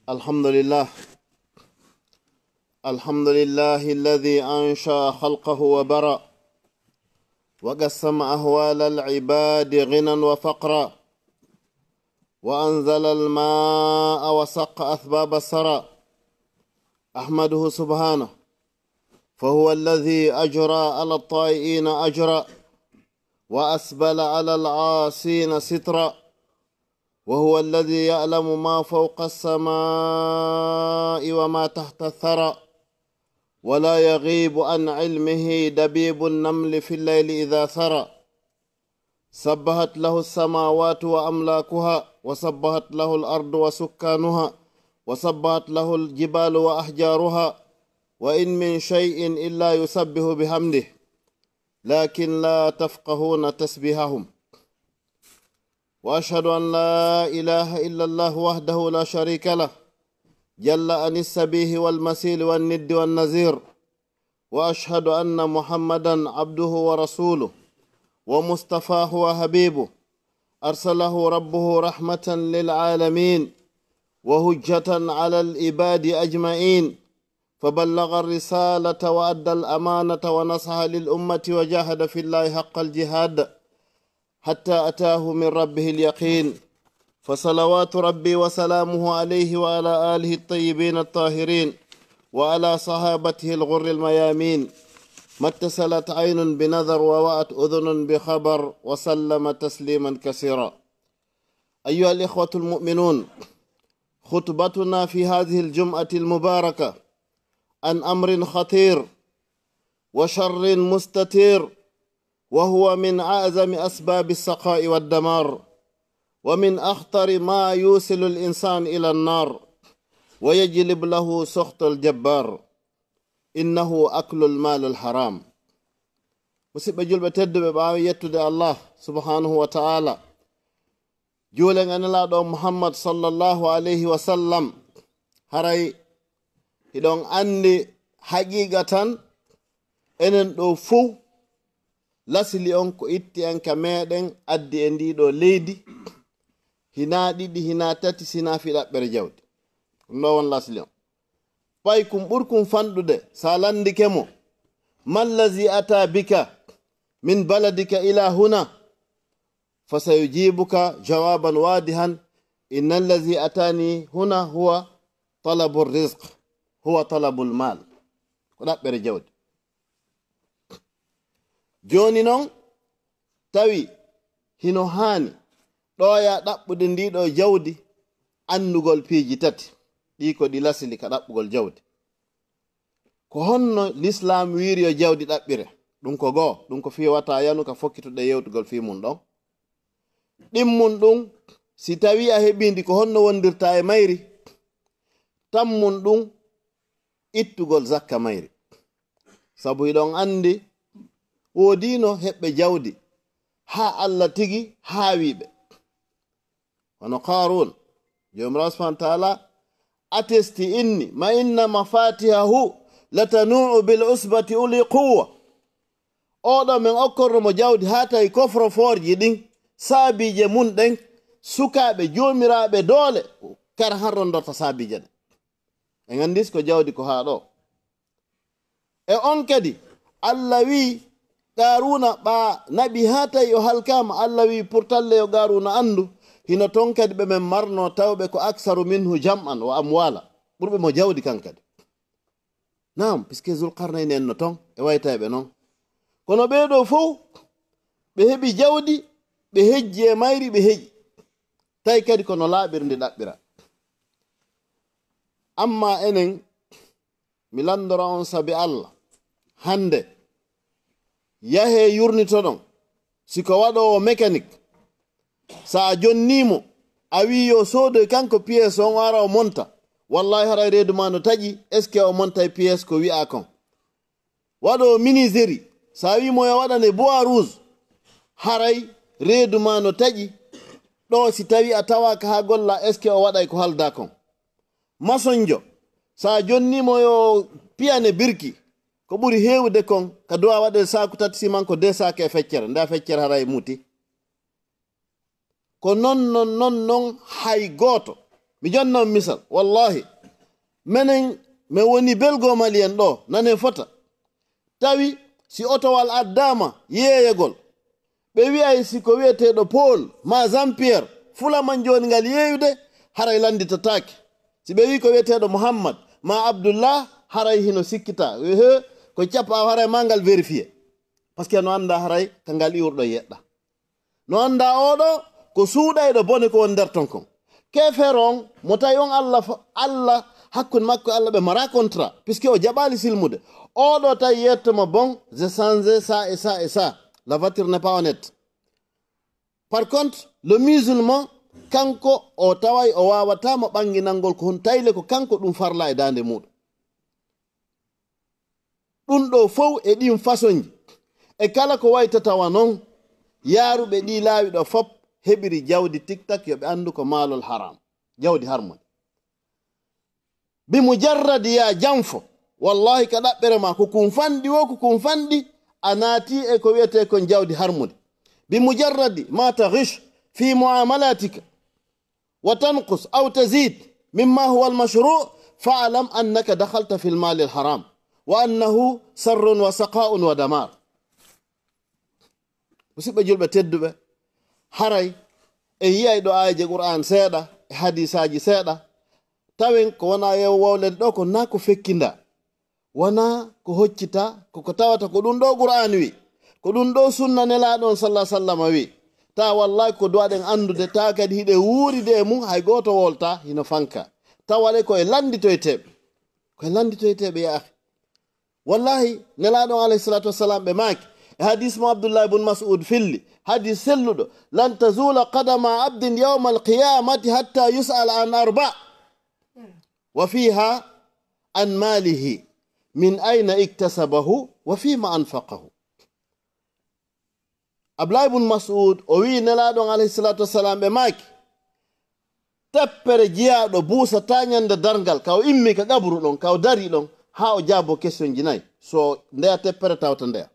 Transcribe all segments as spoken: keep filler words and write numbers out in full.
الحمد لله. الحمد لله الذي أنشأ خلقه وبرأ، وقسم أحوال العباد غنى وفقرا، وأنزل الماء وسق أسباب الثرى. أحمده سبحانه، فهو الذي أجرى على الطائعين أجرا، وأسبل على العاصين سترا، وهو الذي يعلم ما فوق السماء وما تحت الثرى، ولا يغيب عن علمه دبيب النمل في الليل إذا سرى. سبحت له السماوات وأملاكها، وسبحت له الأرض وسكانها، وسبحت له الجبال وأحجارها، وإن من شيء إلا يسبح بحمده، لكن لا تفقهون تسبيحهم. وأشهد أن لا إله إلا الله وحده لا شريك له، جل عن السبيه والمثيل والند والنظير. وأشهد أن محمدا عبده ورسوله، ومصطفاه وحبيبه، أرسله ربه رحمة للعالمين، وحجة على العباد أجمعين، فبلغ الرسالة وأدى الأمانة ونصح للأمة وجاهد في الله حق الجهاد حتى أتاه من ربه اليقين. فصلوات ربي وسلامه عليه وعلى آله الطيبين الطاهرين، وعلى صحابته الغر الميامين، ما اتصلت عين بنظر ووعت أذن بخبر، وسلم تسليما كثيرا. أيها الإخوة المؤمنون، خطبتنا في هذه الجمعة المباركة عن أمر خطير وشر مستتير، وهو من أعظم أسباب السقاء والدمار، ومن أخطر ما يوصل الإنسان إلى النار، ويجلب له سخط الجبار، إنه أكل المال الحرام. Musidɓe julɓe tedduɓe, ɓaawo yettude Allah subhanahu wa ta'ala, juulen e Nelaaɗo Muhammad sallallahu alayhi wa sallam, haray hiɗon anndi haqiiqa tan, enen ɗo fow, lasli on ko itti en ka meɗen, addi e ndiɗo leydi, hinaa ɗiɗi, hinaa tati, sinaa fii ɗaɓɓere jawdi. Ɗum ɗo won lasli on. Pay kun ɓurkun fanɗude, sa landike mo, "ما الذي أتى بك من بلدك إلى هنا؟" فسيجيبك جوابا واضحا، "إن الذي أتاني هنا هو طلب الرزق، هو طلب المال." Ko ɗaɓɓere jawdi. Jooni non, tawi hino haani ɗoya ɗaɓɓude ndiɗo jawdi, anndugol piiji tati. Ɗi ko ɗi lasli ka ɗaɓɓugol jawdi. Ko honno Lislaam wiiri yo jawdi ɗaɓɓire? Ɗum ko goo, ɗum ko fii wata yanu ka fokkituɗe yewtugol fii mun ɗon. Ɗimmun ɗum, si tawi a heɓii ndi, ko honno wondirta e mayri? Tammun ɗum, ittugol zakka mayri. Sabu hiɗon anndi, woodino heɓɓe jawdi, haa Alla tigi haawi ɓe. Hono Qaaruun, Joomiraaɗo subhaanahu wa ta'aala attesti inni, "Wa inna mafaatihahu latanuu'u bil usbati uli quwwa." Oɗo men okkorno mo jawdi haa tawi kofrofoorji ɗin, saabiije mun ɗen, sukaaɓe joomiraaɓe doole, kara han rondorta saabiije ɗen. En anndi ko jawdi ko haa ɗo. E on kadi, Alla wi'i Qaaruuna, ɓa naɓi haa tawi o halkaama, Alla wi'i, "Purtalle yo Qaaruuna anndu, hino ton kadi ɓe men marno tawɓe ko aksaru minhu jam'an wa amwaala." Ɓurɓe mo jawdi kan kadi. Naam, puisque Zulqarnayni en no ton, e waytayɓe non. Kono ɓee ɗoo fow, ɓe heɓi jawdi, ɓe hejji e mayri, ɓe heƴi. Tawi kadi ko no laaɓiri ndi ɗaɓɓira. Amma enen, mi lanndora on sabi Alla. Hannde, yahee yurnitoɗon. Si ko waɗoowo mécanique, sa a jonnii mo, a wi'i yo soodoy kanko pièce on, o ara o monta. Wallaahi, haray reedu maa no taƴi, est-ce que o montay pièce ko wi'aa kon? Waɗoowo menuiserie, sa wi'i mo yo waɗane bois rouge, haray reedu maa no taƴi. Ɗo si tawi a tawaaka haa golla, est-ce que o waɗay ko haaldaa kon? Masonjo, sa jonnii mo yo piyane birki, ko ɓuri heewude kon, ka duwa waɗe saaku tati siman ko deux sacs e feccere, nda feccere haray muti. Ko non, non, non, non hay gooto. Mi jonna on misal, wallahi. Menen, men woni belgo Mali en ɗo, nane fota. Tawi si otowal addaama yeeyegol, ɓe wi'ay si ko wi'eteeɗo Paul ma Jean Pierre fulaman jooni ngal yeeyude, haray lannditataake. Si ɓe wi'i ko wi'eteeɗo Muhammad ma Abdullah, haray hino sikkita. Ehe, ko cappa, haray ma ngal vérifier. Parce que no annda haray ka ngal iwruɗo yeɗɗa. No annda oɗo ko suuɗayɗo bone ko won nder ton kon. Keefeero on, mo tawi on Allah fa-, Allah, hakkunde makko e Allah ɓe mara contrat, puisque o jaɓaali silmude. Oɗo tawi yetto mo, bon, j'ai changé ça et ça et ça. La voiture n'est pas honnête. Par contre, le musulman, kanko o taway o waawata mo ɓanginangol ko hon tayle ko kanko ɗum farla e daande muuɗum. Ɗum ɗo fow e ɗin façonji, e kala ko waytata wa non, yaaruɓe ɗi laawi ɗo fop heɓiri jawdi tiktak, yo ɓe anndu ko maalol haram, jawdi harmude. Bi mujarradi ya janfo, wallahi ka ɗaɓɓere ma ko kun fanɗi wo, ko kun fanɗi, a naati e ko wi'etee kon jawdi harmude. Bi mujarradi ma taghish fi muamalatika, وتنقص أو تزيد مما هو المشروع، فاعلم أنك دخلت في المال الحرام، وأنه شر وشقاء ودمار. Musidɓe julɓe tedduɓe, haray en yi'ay ɗo aayeeje Qur'an seeɗa, e hadiisaaji seeɗa, tawen ko wona yeewo wowlede ɗo ko naa ko fekkinda. Wonaa ko hoccita, ko ko tawata ko ɗum ɗo Qur'aani wi, ko ɗum ɗo sunna Nelaaɗo on sallallahu alaihi wasallam wi. Ta wallahi ko duwaɗen anndude, ta kadi hiɗen wuuride e mum, hay gooto wolta hino fanka. Tawa le ko e lannditoyteeɓe. Ko e lannditoyteeɓe, ya akhi. Wallahi, Nelaaɗo on alayhi salatu wassalam ɓe maaki, e hadis mo Abdullah ibn Mas'ud filli, hadis selluɗo, "Lan tazula qadama abdin yawmal qiyamati hatta yus'al an arba." Wa fiha an malihi min ayna iktasabahu wa fima anfaqahu. Abdullah ibn Mas'ud o wi'i Nelaaɗo on alayhi salatu wassalam ɓe maaki, teppere jiyaaɗo buusata ñande darngal, ka o immi ka qabru ɗon, ka o dari ɗon, haa o jaabo questionji nayi. So ndeya teppere tawta ndeya.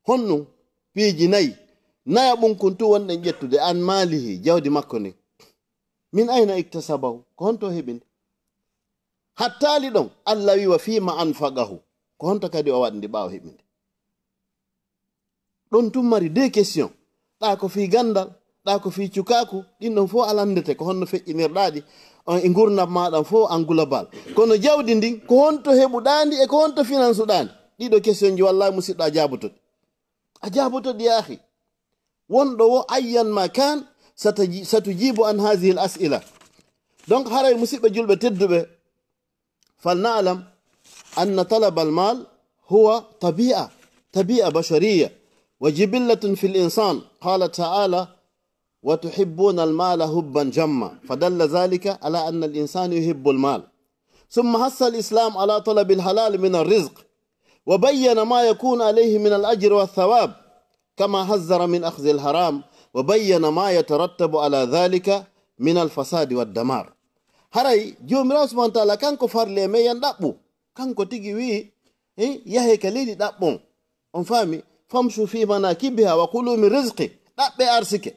Honɗum piiji nayi? Naya ɓunkun tu wonɗen ƴettude, an malihi, jawdi makko ndin. Min ayna iktasabahu? Ko honto o heɓi ndi? Hattaali ɗon, Allah wi, "Wa fima anfaqahu?" Ko honto kadi o waɗi ndi ɓaawo heɓi ndi? Ɗon tun mari deux questions. Ɗa ko fii gandal, ɗa ko fii cukaaku, ɗin ɗon fof a lanndete ko honno feƴƴinirɗaa ɗi, on e ngurndan maaɗa fof en global. Kono jawdi ndin, ko honto heɓuɗaa ndi e ko honto finansuɗaa ndi? Ɗiɗo questionji, wallahi, musidɗo, a jaaboto ɗi. A jaaboto ɗi, ya akhi. Wonɗo wo, ayyan ma kan, sataji-, satujibu an hazihil as'ila. Donc, haray, musidɓe julɓe tedduɓe, فلنعلم أن طلب المال هو طبيعة، طبيعة بشرية وجبلة في الإنسان. قال تعالى: "وتحبون المال حبا جما"، فدل ذلك على أن الإنسان يحب المال. ثم حث الإسلام على طلب الحلال من الرزق، وبين ما يكون عليه من الأجر والثواب، كما حذر من أخذ الحرام، وبين ما يترتب على ذلك من الفساد والدمار. Haray Joomiraaɗo subhaanahu wa ta'aala kanko farli e men en ɗaɓɓu. Kanko tigi wi'i, eh, yahe ka leydi ɗaɓɓon. On faami? "Famshu fi manakibiha wa kulu min rizqi." Ɗaɓɓe arsike.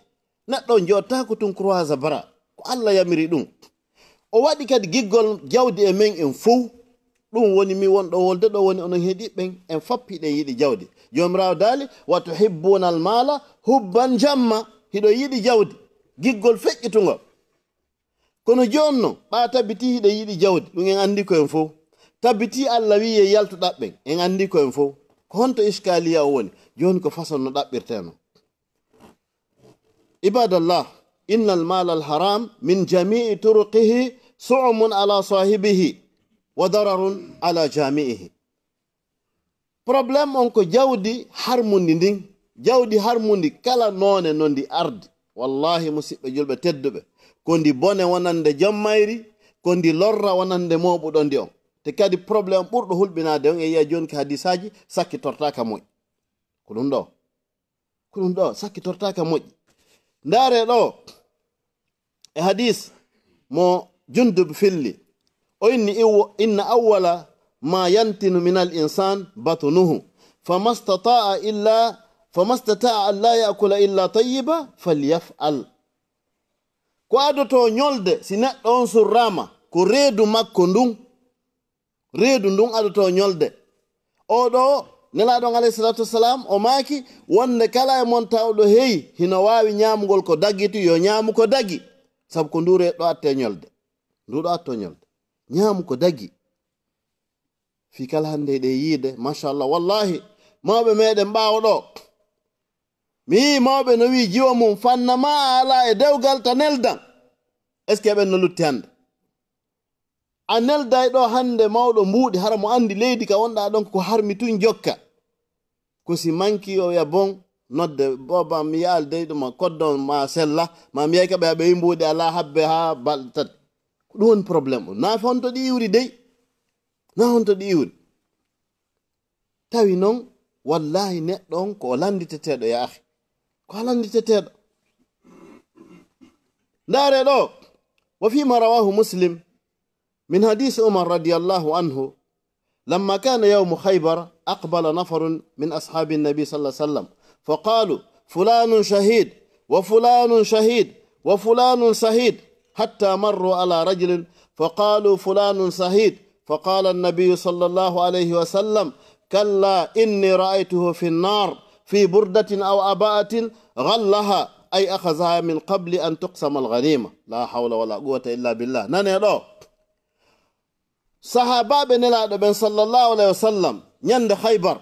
Neɗɗo on jooɗtaako tun croise bras. Ko Allah yamiri ɗum. O waɗi kadi giggol jawdi e men en fow. Ɗum woni mi wonɗo wolde ɗo woni onon heɗiiɓe ɓen, en fop hiɗen yiɗi jawdi. Joomiraaɗo daali, "Wa tuhibbuna al-mala hubban jamma." Hiɗo yiɗi jawdi. Giggol feƴƴitungol. Kono jooni non, ɓa tabitii hiɗen yiɗi jawdi, ɗum en anndi ko en fow. Tabitii Allah wi'i en yaltu ɗaɓɓen, en anndi ko en fow. Ko honto iskaliya o woni? Jooni ko façon no ɗaɓɓirtee non. Ibadallah, innal malal haram min jami'i turuqihi su'umun ala sahibihi wa dararun ala jami'ihi. Problème on ko jawdi harmundi ndin. Jawdi harmundi kala noone no ndi ardi. Wallahi, musiɓɓe julɓe tedduɓe, ko ndi bone wonande jom mayri, ko ndi lorra wonande mooɓuɗo ndi on. Te kadi problème ɓurɗo hulɓinaade on, e yi'a jooni ka hadisaaji, sakkitortaaka moƴƴi. Ko ɗum ɗo. Ko ɗum ɗo sakkitortaaka moƴƴi. Ndaare ɗo e hadis mo Jundub filli. O inni, iw-, "Inna awwala ma yantinu min al insan batunuhu. Famastata'a illa, famastata'a an la ya'kula illa tayyiba, falyaf'al." Ko adotoo ñolde si neɗɗo on surraama, ko reedu makko ndun. Reedu ndun adotoo ñolde. Oo ɗoo, Nelaaɗo on alayhi salaatu wassalaam, o maaki wonde kala e mon tawɗo heyi hino waawi ñaamugol ko dagiti, yo ñaamu ko dagi. Sabu ko nduu reedu ɗoo attee ñolde. Nduu ɗoo attoo ñolde. Ñaamu ko dagi. Fii kala hannde eɗen yiide, machallah, wallahi, mawɓe meɗen ɓaawo ɗoo. Mi yii mawɓe no wi'i jiwo mum, fanna ma a alaa e dewgal ta neldan. Est-ce que ɓen no lutti hannde? A nelday ɗoo hannde mawɗo mbuuɗi, hara mo anndi leydi ka wonɗaa ɗon ko harmi tun jokka. Ko si manki o wi'a bon, nodde, booba mi yaali dey ɗuma, koddon ma sella, ma mi yay ka ɓe, ɓe mbuuɗi alaa habbe haa balɗe tati. Ko ɗum woni problème o. Naa honto ɗi iwri dey? Naa honto ɗi iwri? Tawi non, wallahi neɗɗo on ko o lannditeteeɗo, ya akhi. Ko o lannditeteeɗo. Ndaare ɗoo, wa fima rawahu Muslim, من حديث عمر رضي الله عنه، لما كان يوم خيبر أقبل نفر من أصحاب النبي صلى الله عليه وسلم فقالوا: فلان شهيد وفلان شهيد وفلان شهيد، حتى مروا على رجل فقالوا: فلان شهيد، فقال النبي صلى الله عليه وسلم: كلا إني رأيته في النار في بردة أو عباءة غلها، أي أخذها من قبل أن تقسم الغنيمة. لا حول ولا قوة إلا بالله. Nanee ɗoo. Sahaabaaɓe Nelaaɗo ɓen, sallallahu alayhi wa sallam, ñande Khaybar,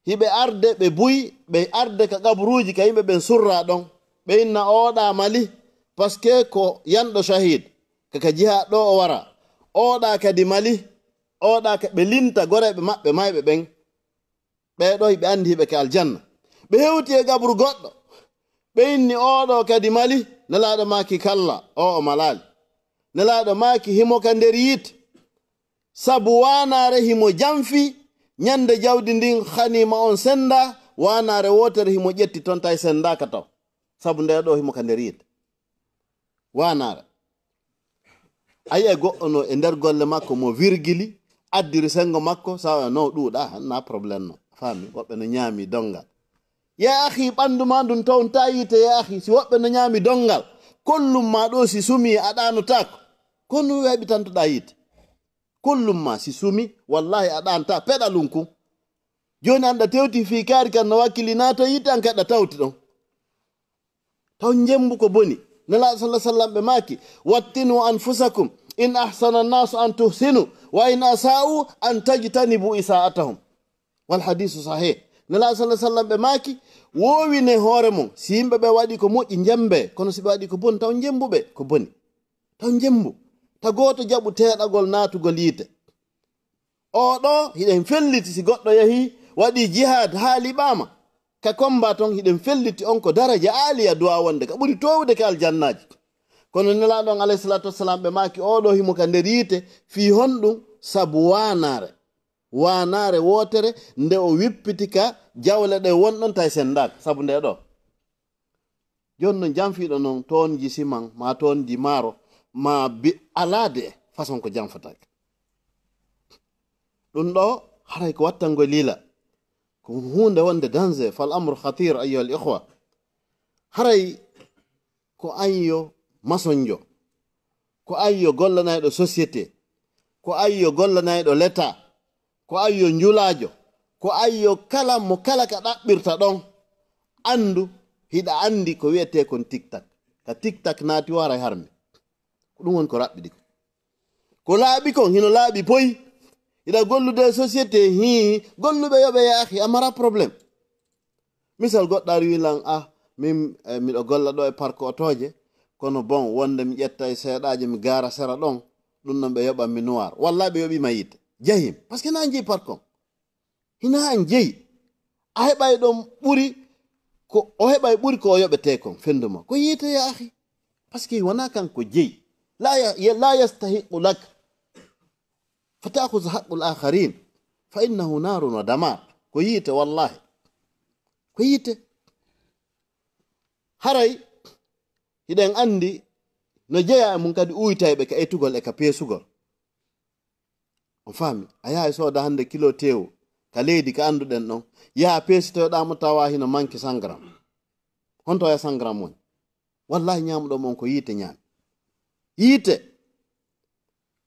hiɓe arde, ɓe buy, ɓe arde ka qaburuuji ka yimɓe ɓen surraa ɗon. Ɓe inna: "Ooɗaa Mali, parce que ko yanɗo shahid, ka, ka jihaad ɗoo o wara. Ooɗaa kadi Mali, ooɗaa ka," ɓe linta goreeɓe maɓɓe mayɓe ɓen. Ɓee ɗoo, hiɓe anndi hiɓe ka aljanna. Ɓe hewti e qabru goɗɗo. Ɓe inni: "Oo ɗoo kadi Mali?" Nelaaɗo maaki: "Kalla, oo o malaali." Nelaaɗo maaki: "Himo ka nder yiite. Sabu waanaare himo janfi, ñande jawdi ndin haniima on senda, waanaare wootere himo ƴetti ton, tawi sendaaka taw. Sabu ndee ɗoo himo ka nder yiite." Waanaare. A yi'ay goɗɗo no e nder golle makko mo virgili, addiri sengo makko, sa o no ɗuuɗa, na problème no. Faami, woɓɓe no ñaami dongal. Ya akhi, ɓandu ma ndun tawnta yiite, ya akhi, si woɓɓe no ñaami dongal, kollum ma ɗoo si sumi a ɗaanotaako. Kono weeɓitantoɗaa yiite. Kollum ma si sumi, wallahi a ɗaanta peɗalum kun. Jooni anda tewti fii kaari kan no wakkili naato yiite an kaɗa tawti ɗon. Taw njembu ko boni. Nelaaɗo sallallahu alaihi wasallam ɓe maaki: "Wattinu anfusakum, in ahsana an-nasu an tuhsinu, wa in asa'u an tajtanibu isa'atahum." Wal hadisu sahih. Nelaaɗo sallallahu alaihi wasallam ɓe maaki: "Woowine hoore mon, si yimɓe ɓe waɗi ko moƴƴi, njembe, kono si ɓe waɗi ko boni, taw njembuɓe ko boni." Taw njembu. Ta gooto jaɓu teeɗagol naatugol yiite. Oo ɗoo, hiɗen felliti si goɗɗo yahii, waɗii jihaad, haa liɓaama. Ka komba ton, hiɗen felliti on ko daraja aaliya, duwaa wonde ka ɓuri toowude ka aljannaaji. Kono Nelaaɗo on, alayhi salaatu wassalaam, ɓe maaki, oo ɗoo himo ka nder yiite, fii honɗum? Sabu waanaare. Waanaare wootere, nde o wippiti ka jawle ɗe won ɗon, tawi senndaaka. Sabu ndee ɗoo. Jooni non, janfiiɗo non, toonji siman, maa toonji maaro, maa bi-, alaa de façon ko janfataake. Ɗum ɗoo, haray ko wattangol lila. Ko huunde wonde danger, fal amru khatir, ayyuhal ikhwa. Haray ko an yo masonjo, ko an yo gollanayɗo société, ko an yo gollanayɗo l'État, ko an yo njulaajo, ko an yo kala mo kala ka ɗaɓɓirta ɗon, anndu hiɗa anndi ko wi'etee kon TikTok. Ka TikTok naati o haray harmi. Ko ɗum woni ko raɓɓiɗi ko. Ko laaɓi kon, hino laaɓi poy. Hiɗa gollude e société, hii, golluɓe yoɓe ya akhi, a mara problème. Misal, goɗɗo ari wi lan, "Ah, min, eh, miɗo golla ɗoo e parc otooje, kono bon, wonde mi ƴetta e seeɗaaje, mi gaara sera ɗon, ɗum ɗon ɓe yoɓan mi noir." Wallaahi ɓe yoɓii ma yiite. Jahim. Parce que na an jeyi parc on. Hina an jeyi. A heɓay ɗon ɓuri ko, o heɓay ɓuri ko o yoɓetee kon, fendu ma. Ko yiite ya akhi. Parce que wona kan ko jeyi. La ya-, ya-, la yastahiqu lak. Fa ta'khudh haqqul akharin. Fa innahu narun wa damar. Ko yiite, wallahi. Ko yiite. Haray, hiɗen anndi no jeyaa e mum kadi uytayɓe ka etugol e ka peesugol. On faami? A yahay sooda hannde kilo teewu ka leydi ka annduɗen ɗon. Yaha peesitoyoɗaa mo tawa hino manki cent grammes. Honto ya cent grammes woni? Wallahi, ñaamuɗo mo on ko yiite ñaami. Yiite.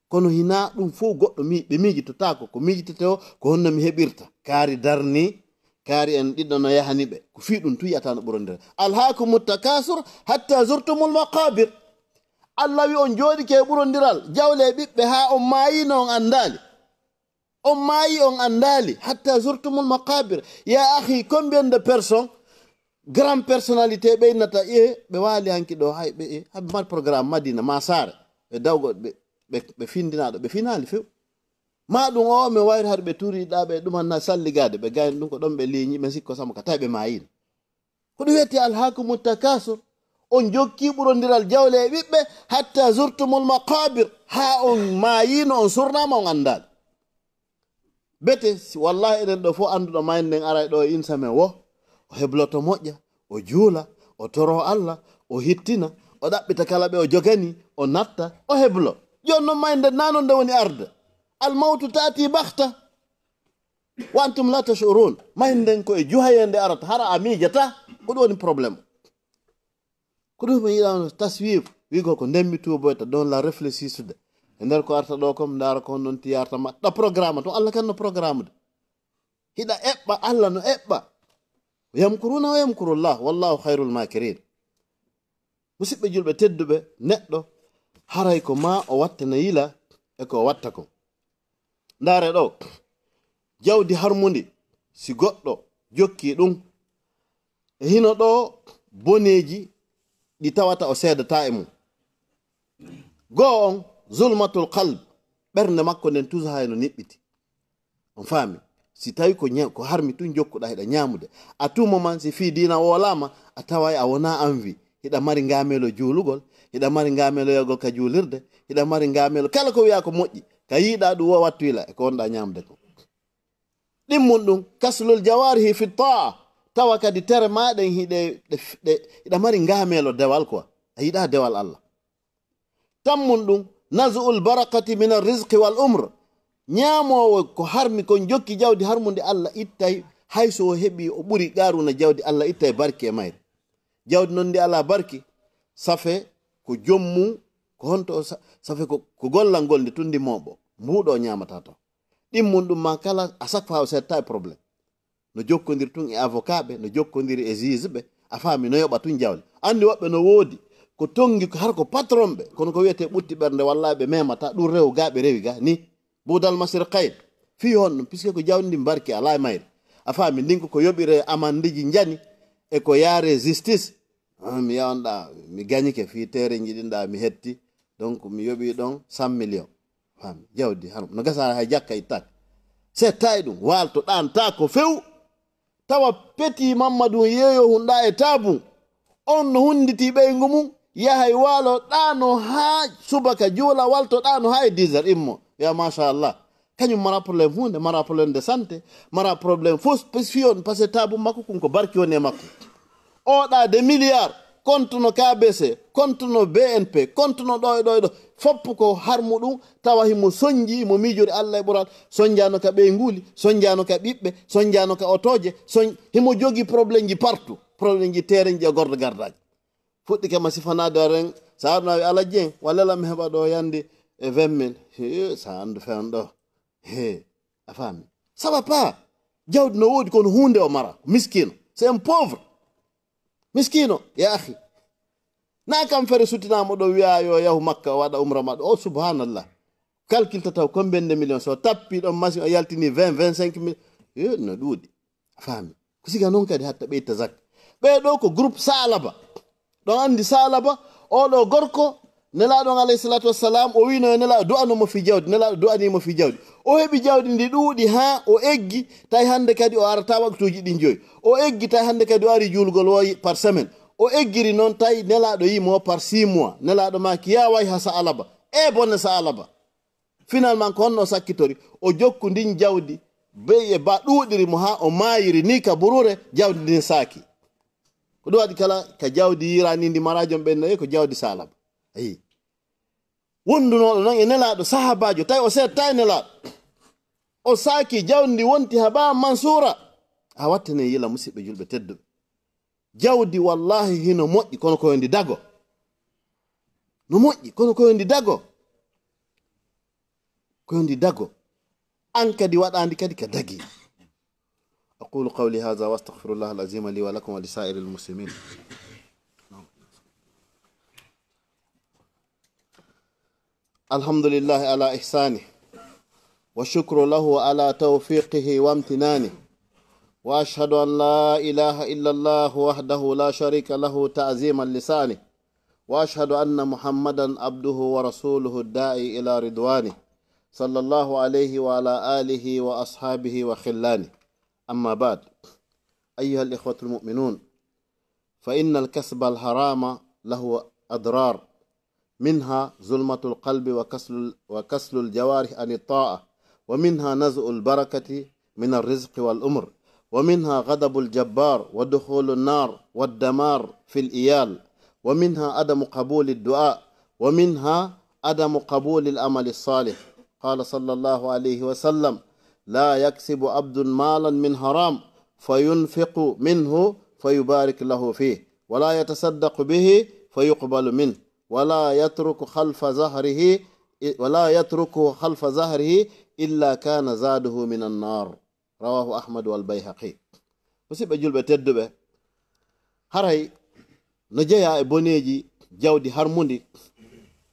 Kono hinaa ɗum fof goɗɗo mi-, ɓe miijitotaako. Ko miijitete o, ko honno mi heɓirta. Kaari darni, kaari en ɗiɗo no yahani ɓe. Ko fii ɗum tun yiyata no ɓurondira. "Alhaakumu takasur hatta zurtumul maqabir." Allah wi on jooɗike e ɓurondiral, jawle e ɓiɓɓe haa on maayino on anndaali. On maayi on anndaali, hatta zurtumul maqabir. Ya akhi, combien de personnes, grand personnalité ɓe innata, e ɓe waali hanki ɗo, hay ɓe, e, haɓe mari programme Madina, ma saare, ɓe dawgo, ɓe, ɓe, ɓe findinaaɗo, ɓe finaali few. Ma ɗum o, mi wayri har ɓe turiɗa, ɓe ɗumanna salligaade, ɓe gayni ɗum ko ɗon ɓe liiñi, ɓe sikko sama ka tawi ɓe maayino. Ko ɗum wiyetee alhaakumu takasur. On jokki ɓurondiral jawle e ɓiɓɓe, hatta zurtumul maqabir, haa on maayino, on surnaama, on anndaali. Bete, si wallahi enen ɗo fof annduɗo mayde nden aray ɗo e insa men wo, o hebloto moƴƴa, o juula, o toro Allah, o hittina, o ɗaɓɓita kala ɓe o jogani, o natta, o heblo. Jooni noon mayde nden naa noon nde woni arde. Al mawtu taati bakhta. Wa antum la tash'urun. Mayde nden ko e juhayeende arata, hara a miijata. Ko ɗum woni problème. Ko ɗum mi yiɗano taswif, wiigol ko nden mi tuuboyta, ɗon la réfléchisude. E nder ko arta ɗo kom, ndaara ko honno ti yarta ma. Ɗa programme, to Allah kan no programme de. Hiɗa eɓɓa, Allah no eɓɓa. Yamkuruna wa yamkurullah, wallahu khairul makirin. Musidɓe julɓe tedduɓe, neɗɗo haray ko ma o wattana yila e ko o watta kon. Ndaare ɗo, jawdi harmundi, si goɗɗo jokki ɗum, e hino ɗo boneeji ɗi tawata o seedata e mum. Goo on, zulmatul qalb, ɓernde makko nden toujours hay no niɓɓiti. On faami? Si tawi ko ña-, ko harmi tun jokkuɗa hiɗa ñaamude. À tout moment, si fii diina woolaama, a taway a wona anvi. Hiɗa mari ngaamelo juulugol, hiɗa mari ngaamelo yahgol ka juulirde, hiɗa mari ngaamelo kala ko wi'a ko moƴƴi. Ka yiɗa ɗum wo wattu yila e ko wonɗa ñaamude ko. Ɗimmun ɗum, kaslul jawarihi fi taa, tawa kadi tere ma ɗen hiɗe, ɗe, ɗe, hiɗa mari ngaamelo dewal quoi. A yiɗa dewal Allah. Tammun ɗum, naz'ul barakati min arrizqi wal umr. Ñaamoowo ko harmi kon jokki jawdi harmundi Allah ittay, hay so o heɓi, o ɓuri Qaaruuna jawdi, Allah ittay barki e mayre. Jawdi non ndi alaa barki, safe ko joom mum, ko honto o sa-, safe ko, ko gollal ngol nde tun ndi mooɓo, mbuuɗo o ñaamata taw. Ɗimmun ɗum ma kala, à chaque fois o seetta e problème. No jokkondir tun e avocat ɓe, no jokkondiri e juge ɓe, a faami, no yoɓa tun jawle. Anndi woɓɓe no woodi, ko tongi ko har ko patron ɓe, kono ko wiyetee ɓutti ɓernde, wallaahi ɓe memata, ɗum rew ga ɓe rewi ga, ni. Buudal masirqayn, fii honɗum, puisque ko jawdi ndi mbarki alaa e mayri. A faami, ndin ko, ko yoɓire amandeji njani, e ko yaare justice. Ah, mi yawan ɗa, mi gañike fii teerenji ɗin ɗa, mi hetti, donc mi yoɓi ɗon cent millions. Faami, jawdi hano no gasa hay jakka ittaaka. Seettaay ɗum, waalto ɗaanta ko few. Tawa Petit Mamadou yeeyo hunɗa e taabun. On no hunnditi ɓeyngu mum, yahay waalo ɗaano haa subaka juula, walto ɗaano haa e dix heures immo. Ya machallah. Kañum mara problème huunde, mara problème de santé, mara problème fof, parce que fiyon, parce que taabun makko kun ko barki woni e makko. Oɗa de milliard, compte no K B C, compte no B N P, compte no ɗo e ɗo e ɗo. Fof ko harmu ɗum, tawa himo sonji, himo miijori Allah e ɓural, sonjano ka ɓeynguuli, sonjano ka ɓiɓɓe, sonjano ka otooje, son-, himo jogi problème ji partout, problème ji teerenji e gordo gardaaji. Fuɗɗi kama sifanaade ren, sa arno wi Alhaji en, walla la mi heɓa ɗo yande e vingt mille. He, sa andu fen ɗo. He, a faami. Ça va pas. Jawdi no woodi kono huunde o mara. Miskino. C'est un pauvre. Miskino, ya akhi. Na kam fere sutinaama ɗo wiya yo yahu Makka waɗa umra maɗo. O subhanallah. Calcule tata combien de millions. So tappi ɗon machine o yaltini vingt, vingt-cinq mille. Yo, no ɗuuɗi. A faami. Ko siga noon kadi hatta ɓe itta zakka. Ɓee ɗo ko groupe Saalaba. Ɗon anndi Saalaba, oo ɗo gorko, Nelaaɗo on alayhi salaatu wassalam, o wiino yo Nelaaɗo du'ano mo fii jawdi, Nelaaɗo du'anii mo fii jawdi. O heɓi jawdi ndi ɗuuɗi haa o eggi, tawi hannde kadi o arata waktuuji ɗin joyi. O eggi, tawi hannde kadi o ari juulgol wo par semaine. O eggiri noon, tawi Nelaaɗo yii mo par six mois. Nelaaɗo maaki, "Yaa wayha Saalaba, e bone Saalaba." Finalement, ko honno o sakkitori? O jokku ndin jawdi, bey e ba ɗuuɗiri mo haa o maayiri ni ka buruure, jawdi ndin saaki. Ko ɗum waɗi kala ka jawdi yiiraani ndi mara jom ɓen no, ko jawdi Saalaba. Ayi. Wondunooɗo non e Nelaaɗo sahaabaajo, tawi o seettaa e Nelaaɗo. O saaki jawdi ndi wonti habaa mansuura. A wattane yila musidɓe julɓe tedduɓe. Jawdi wallahi hino moƴƴi, kono ko ndi dago. No moƴƴi, kono ko yo ndi dago. Ko yo ndi dago. An kadi waɗandi kadi ka dagi. أقول قولي هذا وأستغفر الله العظيم لي ولكم ولسائر المسلمين. الحمد لله على إحسانه، وشكر له على توفيقه وامتنانه، وأشهد أن لا إله إلا الله وحده لا شريك له تعظيما لسانه، وأشهد أن محمدا عبده ورسوله الداعي إلى رضوانه، صلى الله عليه وعلى آله وأصحابه وخلانه. أما بعد، أيها الإخوة المؤمنون، فإن الكسب الحرام له أضرار، منها ظلمة القلب وكسل، وكسل الجوارح عن الطاعة، ومنها نزع البركة من الرزق والأمر، ومنها غضب الجبار ودخول النار والدمار في الإيال، ومنها عدم قبول الدعاء، ومنها عدم قبول العمل الصالح. قال صلى الله عليه وسلم: لا يكسب عبد مالا من حرام فينفق منه فيبارك له فيه، ولا يتصدق به فيقبل منه، ولا يترك خلف ظهره، ولا يتركه خلف ظهره إلا كان زاده من النار. رواه أحمد والبيهقي. Musidɓe julɓe tedduɓe, haray no jeyaa e boneeji jawdi harmundi,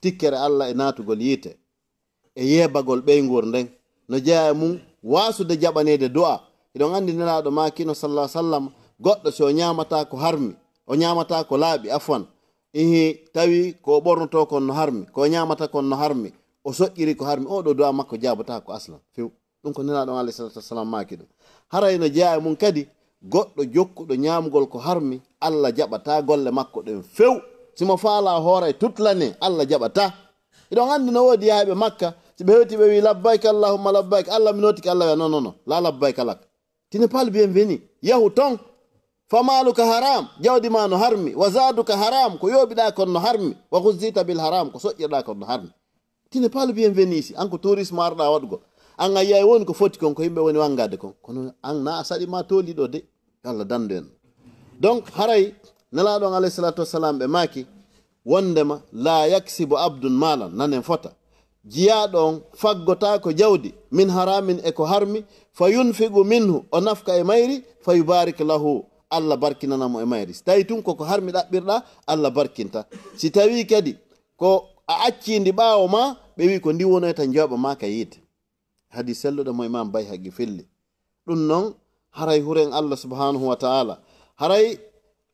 tikkere Alla e naatugol yiite, e yeebagol ɓeynguur nden. No jeyaa e mum waasude jaɓaneede du'a. Hiɗon anndi Nelaaɗo maakino, sallallahu alaihi wasallam, goɗɗo si o ñaamataa ko harmi, o ñaamataa ko laaɓi, afwan, ihi, tawi ko o ɓornotoo kon no harmi, ko o ñaamata kon no harmi, o soƴƴiri ko harmi, oo ɗoo du'a makko jaabotaako aslan few. Ɗum ko Nelaaɗo on, alayhi salatu wassalam, maaki ɗum. Haray no jeyaa e mum kadi goɗɗo jokkuɗo ñaamugol ko harmi, Alla jaɓataa golle makko ɗen few. Si mo faalaa hoora e tutlane, Alla jaɓataa. Hiɗon anndi no woodi yahayɓe Makka, si ɓe hewti ɓe wi'i: "Labbayka Allahumma labbayk", Alla, mi nootike, Alla wi'a: "Non, non, non, la labbayka lak. Tu n'es pas le bienvenu. Yahu ton. Fa maaluka haram, jawdi ma no harmi. Wa zaaduka haram, ko yooɓiɗaa kon no harmi. Wa guzzita bil haram, ko soƴƴirɗaa kon no harmi. Tu n'es pas le bienvenu ici." An ko tourisme arɗaa waɗugol. An a yi'ay woni ko foti kon, ko yimɓe woni wangaade kon. Kono an na a saɗi ma tooli ɗoo de. Yo Alla dandu en. Donc, haray Nelaaɗo on, alayhi salatu wassalam, ɓe maaki wondema: "La yaksibu abdun malan", nanen fota. Jiyaaɗo on faggotaako jawdi, "min haramin", e ko harmi, "fa yunfiqu minhu", o nafka e mayri, "fa yubarik lahu", Alla barkinana mo e mayri. Si tawi tun ko ko harmi ɗaɓɓirɗaa, Alla barkinta. Si tawi kadi ko a accii ndi ɓaawo ma, ɓe wi'i ko ndi wonoyta njooɓa ma ka yiite. Hadis selluɗo mo Imam Bayhaqi filli. Ɗum non, haray huren Allah subhanahu wa ta'ala. Haray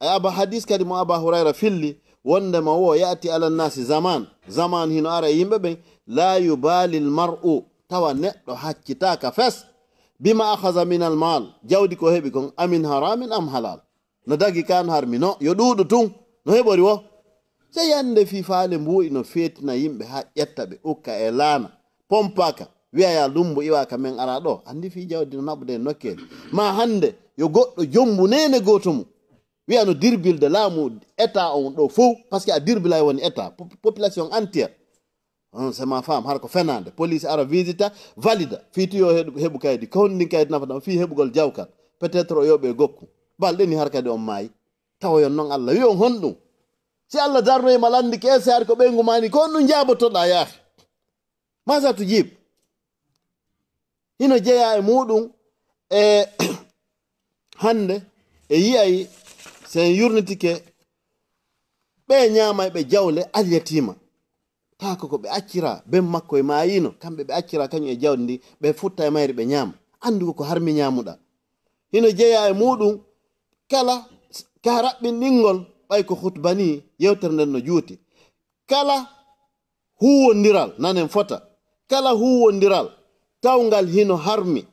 e aba hadis kadi mo Aba Hurayra filli, wondema wo: "Ya'ti ala nasi zaman", zaman hino ara e yimɓe ɓen, "la yubali al mar'u", tawa neɗɗo haccitaaka fes, "bima akhaza min al mal", jawdi ko heɓi kon, "amin haramin am halal". No dagi kan harmi, no yo ɗuuɗu tun, no heɓori wo. Sey yande fii faale mbuuɗi no feetina yimɓe haa ƴetta ɓe ukka e laana, pompaaka, wi'a ya lumbu iwaaka men ara ɗo. Andi fii jawdi no naɓude e nokkeeli. Ma hande yo goɗɗo jombu neene gooto mum. Wi'a no dirbilde laamu état on ɗo fow, parce que a dirbilay woni état. Pop-, population entière. On, c'est ma femme, har ko fenaande. Police ara visita, valida. Fii tiyo heɓu, heɓu kaydi. Ko honɗin kaydi nafata mo? Fii heɓugol jawkal. Peut-être o yoɓe gokku. Balɗe ni har kadi on maayi. Tawa yon non Allah. Wi on honɗum? Si Allah darnoyi ma lanndike, e si hari ko ɓeyngu ma ni, ko honɗum jaabotoɗaa yaahi? Maza tujib? Hino jeyaa e muuɗum e hannde e yi'ay si en yurnitike ɓe ñaamayɓe jawle alyatiima. Taa ko ko ɓe accira, ben makko e maayiino, kamɓe ɓe accira kañum e jawdi ndi, ɓe futta e mayri ɓe ñaama. Anndu ko ko harmi ñaamuɗaa. Hino jeyaa e muuɗum kala ka raɓɓinɗingol, ɓay ko khutba ni, yewtere nden no juuti. Kala huuwondiral, nanen fota, kala huuwondiral tawngal hino harmi,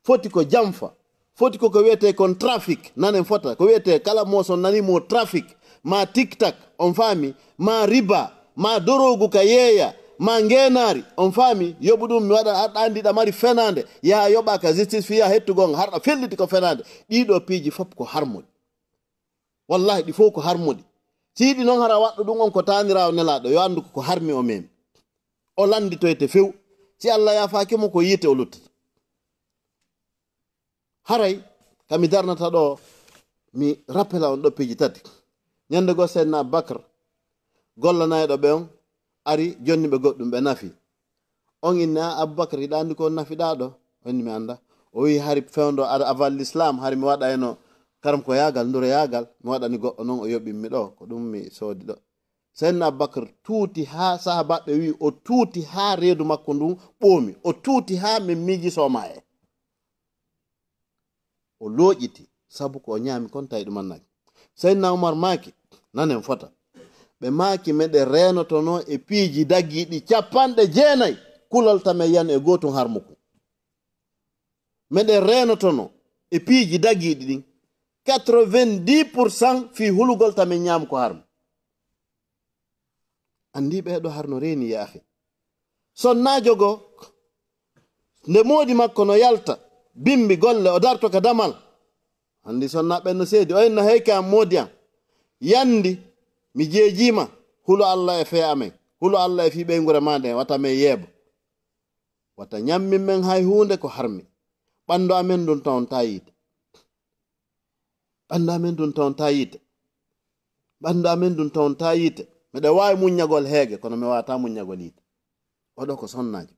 foti ko jamfa, foti ko ko wiyetee kon trafic, nanen fota, ko wiyetee kala mo son nani mo trafic, ma tiktak, on faami, ma riba, ma dorogu ka yeeya, ma ngeenaari, on faami, yoɓu ɗum mi waɗa, aɗa anndi ɗa mari fenaande, yaha yoɓa ka justice fiya hettugol nga, harɗa felliti ko fenaande. Ɗiɗo piiji fof ko harmuɗi. Wallahi, ɗi fof ko harmuɗi. Si yiɗi noon hara waɗɗo ɗum on ko taaniraawo Nelaaɗo, yo anndu ko ko harmi o memi. O lannditoyte few. Si Allah yaafaaki mo, ko yiite o luttata. Haray, ka mi darnata ɗo, mi rappela on ɗo piiji tati. Ñande goo, Seydina Abubakar, gollanayɗo ɓe on, ari jonni ɓe goɗɗum, ɓe nafi. On inni, "A, Abubakar, hiɗa anndi ko on nafiɗaa ɗo?" O inni, "Mi annda." O wi'i, "Hari fewndo a-, aval l'islam, hari mi waɗayno karamkoyaagal, nduroyaagal, mi waɗani goɗɗo non, o yoɓimmi ɗo, ko ɗum mi soodi ɗo." Seydina Abubakar tuuti haa, sahabaaɓe wi'i, o tuuti haa reedu makko ndun ɓoomi, o tuuti haa min miiji soomaaye. O looƴiti, sabu ko o ñaami kon tawi ɗum annaki. Seydina Umar maaki, nanen fota. Ɓe maaki, meɗen reenotono e piiji dagiiɗi capanɗe jeenayi, kulol tamen yan e gootun harmukun. Meɗen reenotono e piiji dagiiɗi ɗin, quatre-vingt-dix pour cent fii hulugol tamen ñaamu ko harmi. Anndi ɓee ɗo harno reeni, ya akhi. Sonnaajo go, nde moodi makko no yalta, bimbi golle, o darto ka damal. Anndi sonnaaɓe no seedi, o inna, "Hey ka moodi am, yandi, mi jeejiima, hulo Alla e fee amen, hulo Alla e fii ɓeynguure maa nden, wata men yeebo. Wata ñammin men hay huunde ko harmi. Ɓanndu amen ndun tawon taa yiite." Ɓanndu amen ndun tawon taa yiite. Ɓanndu amen ndun tawon taa yiite. Miɗa waawi muññagol heege, kono mi waawataa muññagol yiite. Oɗo ko sonnaajo.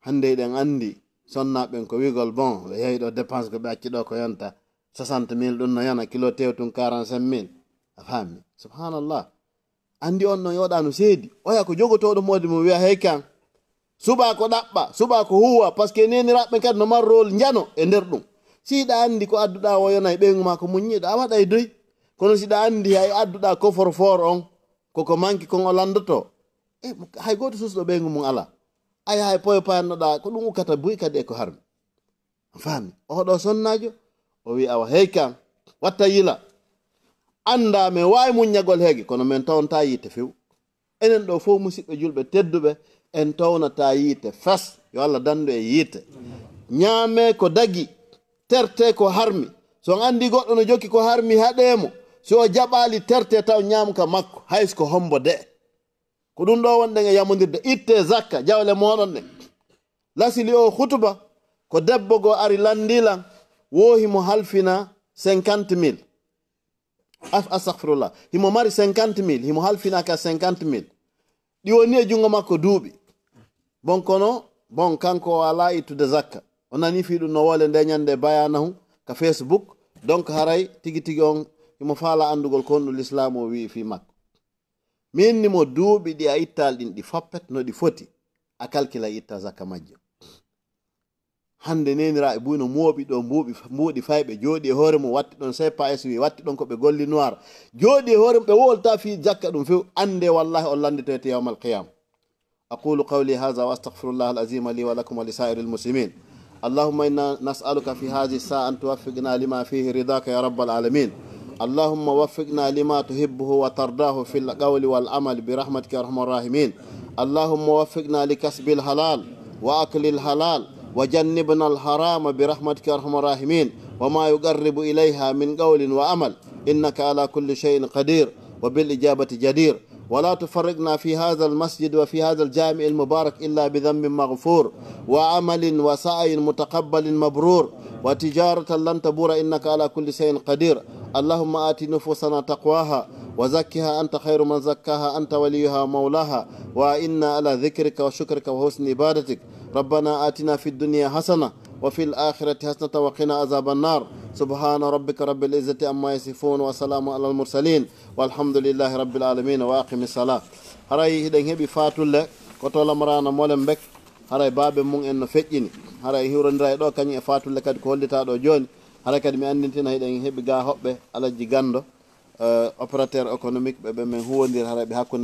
Hannde eɗen anndi sonnaaɓe ɓen ko wi'ugol, "Bon, ɓe yehi ɗo dépense ko ɓe acci ɗo ko yonta soixante mille, ɗum no yona kilo tew tun quarante-cinq mille." A faami? Subhanallah. Anndi on ɗon yoɗa no seedi. Oya ko jogotooɗo moodi mum wi'a, "Hey kan, subaa ko ɗaɓɓa, subaa ko huuwa," parce que neeniraaɓe ɓen kadi no mari rôle njano e nder ɗum. Si hiɗa anndi ko adduɗaa wo yonay ɓeyngu maa ko muññiiɗo, a waɗay doy. Kono si hiɗa anndi hay adduɗaa coffre-fort on, koko manki kon o lanndotoo, e, hay gooto susɗo ɓeyngu mum alaa. Ay, hay poyo payannoɗaa, ko ɗum ukkata buy kadi e ko harmi. A faami? Oɗo sonnaajo, o wi'i, "Awa, hey kan, watta yila. Anndaa men waawi muññagol heege, kono men tawontaa yiite few." Enen ɗo fow, musiɓɓe julɓe tedduɓe, en tawnataa yiite fes. Yo Allah danndu e yiite. Ñaamee ko dagi, tertee ko harmi. Si on anndi goɗɗo no jokki ko harmi, haɗee mo. Si o jaɓaali, tertee taw ñaamka makko, hay si ko hombo de. Ko ɗum ɗo wonɗen e yamondirde. Ittee zakka, jawle mooɗon ɗen. Lasili o hutuba, ko debbo goo ari lanndii lan, wo himo halfina cinquante mille. Af-, astaghfirullah. Himo mari cinquante mille, himo halfina ka cinquante mille. Ɗi woni e junngo makko duuɓi. Bon, kono, bon, kanko o alaa ittude zakka. O nani fii ɗum no wole nde ñannde bayaanahu ka Facebook. Donc, haray tigi tigi on himo faala anndugol ko honɗum Lislaamu o wi'i fii makko. Mi inni mo duuɓi ɗi a ittaali ɗin, ɗi foppet no ɗi foti, a kalkila itta zakka majjo. Hannde neeniraaɓe buy no mooɓi ɗo mbuuɓi, mbuuɗi fayɓe, jooɗi e hoore mum, watti ɗon C P S wi, watti ɗon ko ɓe golli noir, jooɗi e hoore mum, ɓe wowlata fii zakka ɗum few, annde wallahi on lannditoyte yawmal qiyama. أقول قولي هذا وأستغفر الله العظيم لي ولكم ولسائر المسلمين. اللهم إنا نسألك في هذه الساعة أن توفقنا لما فيه رضاك يا رب العالمين. اللهم وفقنا لما تحبه وترضاه في القول والعمل برحمتك يا أرحم الراحمين. اللهم وفقنا لكسب الحلال وأكل الحلال وجنبنا الحرام برحمتك يا أرحم الراحمين، وما يقرب إليها من قول وعمل، إنك على كل شيء قدير وبالإجابة جدير. ولا تفرقنا في هذا المسجد وفي هذا الجامع المبارك إلا بذنب مغفور، وعمل وسعي متقبل مبرور، وتجارة لن تبور إنك على كل شيء قدير. اللهم آت نفوسنا تقواها وزكها أنت خير من زكاها أنت وليها ومولاها، وأعنا على ذكرك وشكرك وحسن عبادتك. ربنا آتنا في الدنيا حسنة وفي الآخرة حسنة وقنا عذاب النار. سبحان ربك رب العزة عما يصفون وسلام على المرسلين والحمد لله رب العالمين. وأقم الصلاة. Haray hiɗen heɓi faatulle ko to Lamraana Molenbeek. Haray baabe mum en no feƴƴini. Haray hiwrondira e ɗo kañum e faatulle kadi ko hollitaa ɗo jooni. Haray kadi mi anndintina hiɗen heɓi gaa hoɓɓe Alajji Ganndo, eh, opérateur économique ɓe, ɓe men huwondiri haray ɓe hakkunde